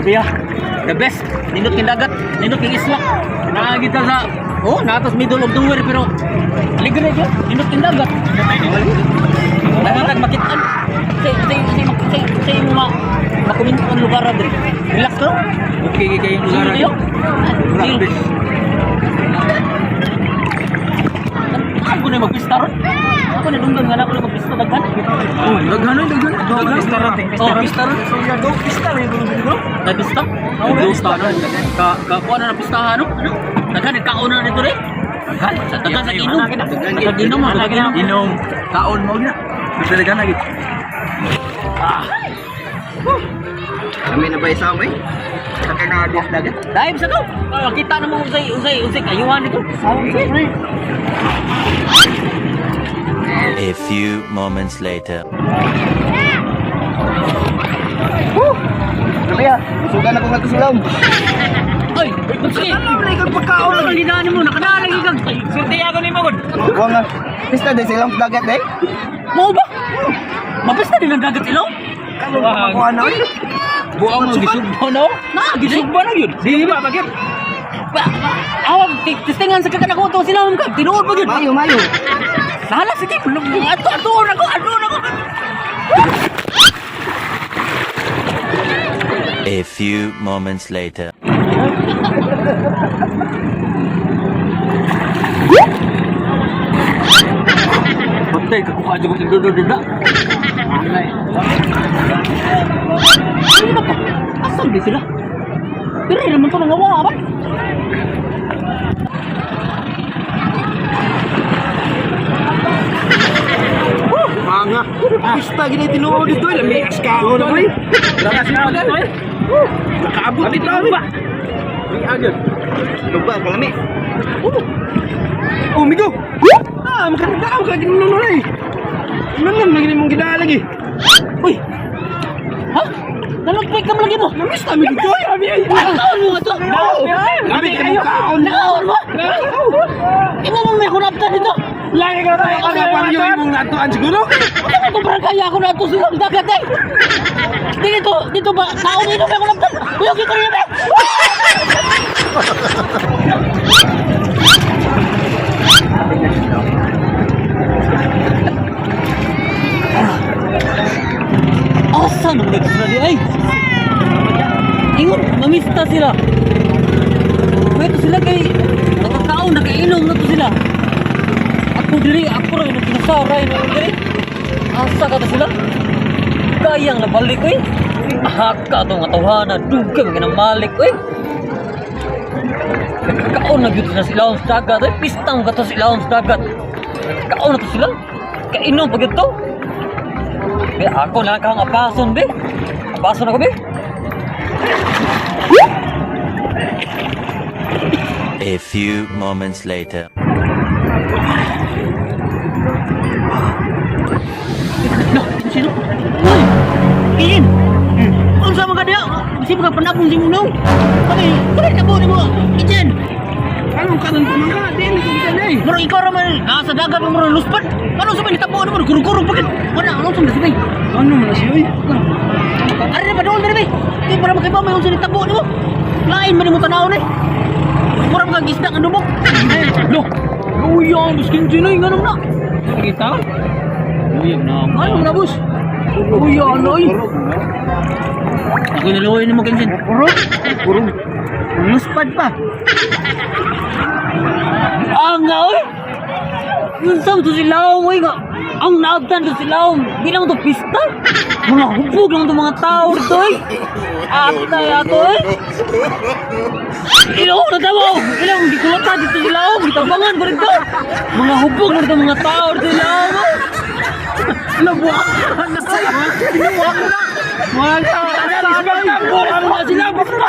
Grabe ah. The best. Nindot king dagat, nindot king isla. Naa kita sa, oh, naa ta sa middle of nowhere pero libre gyud. Nindot king dagat. Dagat makitaan. Say say say say say mo ma makuminto ang lugar diri. Relax ka. Okay kay yung lugar. Sino? Grabe. Ako na magpista ron. Ako na dunggan nga na ako na magpista daghan. Oh, daghan daghan. Daghan. Pista ron, Oh, pista ron. So ya go pista ron bro. Nagpista? Nagpista na. Ka ka kuha na ng pistahan no? Ano? Daghan nagkaon na dito rin. Daghan. Daghan sa inom. Daghan inom, daghan inom. Inom, kaon mo na. Daghan na gid. Ah, Kami na ba isa mo eh? Sa kanadis dagat. Dahil sa to. Ah, kita na mo unsay unsay unsay kayuhan dito. A few moments later. Ano ya? Sugan ako nga tusulom. Ay, sige. Lagi kang pagkaon Ano ginaan mo? Nakanalagi kag. Sulti ako ni Magod. Wa nga. Pista day sa ilang dagat eh. Mao ba? Mapista din ang dagat ilaw? Karon pa makuha na oy. Buang mo gisugba no? Na, Gisugba na gyud. Di ba bagit? Awag, testingan sa kakan ako to sila kag tinuod ba gyud? Mayo mayo. Sala sige, ato ato na ko, ato na ko. A few moments later. Patay ka kuha jud ko dudo duda. Ano ba? Asan di sila? Pero naman to mga wa ba? Mga. Pista gini tinuod dito. Lami as kaon na oy. Lakas na dito eh. Nakaabot dito oy. Di agad. Lupa kalami. Oh, migo. Ah, makadao ka ginuno eh. Nanan lagi nimong gidala lagi. Uy. Ha? Nalagpik ka mo lagi mo. Namiss na mi dito. Nakaon mo nga to. Lami kay kaon. Nakaon mo. Imo mo may kunapta dito. Lagi ka tayo. Ano pa yung imong natuan siguro? Ano ba ito parang kaya ako na ito sila sa dagat eh? Dito, dito ba? Tao dito may kunapta. Kuya, ko rin eh. Asa nung next na di ay? Ingon, mamista sila. Pwede sila kay nakakaon, nakainom na to sila. Ako diri, ako rin ang pinasaray na diri. Asa ka to sila? Kayang nabalik ko eh. Ahaka to nga tawhana, dugay mga namalik ko eh. Nagkakaon na gyud sila sa ilawom sa dagat. Ay, pistang ka to sa ilawom sa dagat. Nagkakaon na to sila. Kainom pa gyud to. Be, ako na lang kahong apason, be. Apason ako, be. A few moments later. No, sino? Uy! Iin! Unsa man ka diha? Si mga panabong si Munong. Kani, kani tabo nimo. Ijen. Anong kanon pa man ka? Dili ko bisan eh. Murag ikaw ra man nasa dagat mo murag luspad. Ano sa man itabo nimo gurugurog pa gid. Wala ano sa man. Ano man na siya oy? Ari na pa doon diri. Di para makibaw may unsa nitabo nimo. Lain man nimo tan-awon eh. Murag mga gisda nga dubok. No. Uy, ang buskin dinoy nganong na. Kita? Uyag na. Ano na boss? Uy, ano oy. Ako niluoy nimo Kensin. Kurog. Kurog. Luspad pa. Ang nga oy. Yun sa to sila oy nga. Ang naabtan to sila bilang to pista. Mga hubog lang to mga tao dito oy. Atay ato oy. Ilaw na tao. Ilaw gikulata dito sila oy. Gitabangan ko rito. Mga hubog lang to mga tao dito sila oy. Labuak na. Labuak na. Wala. Sila sila.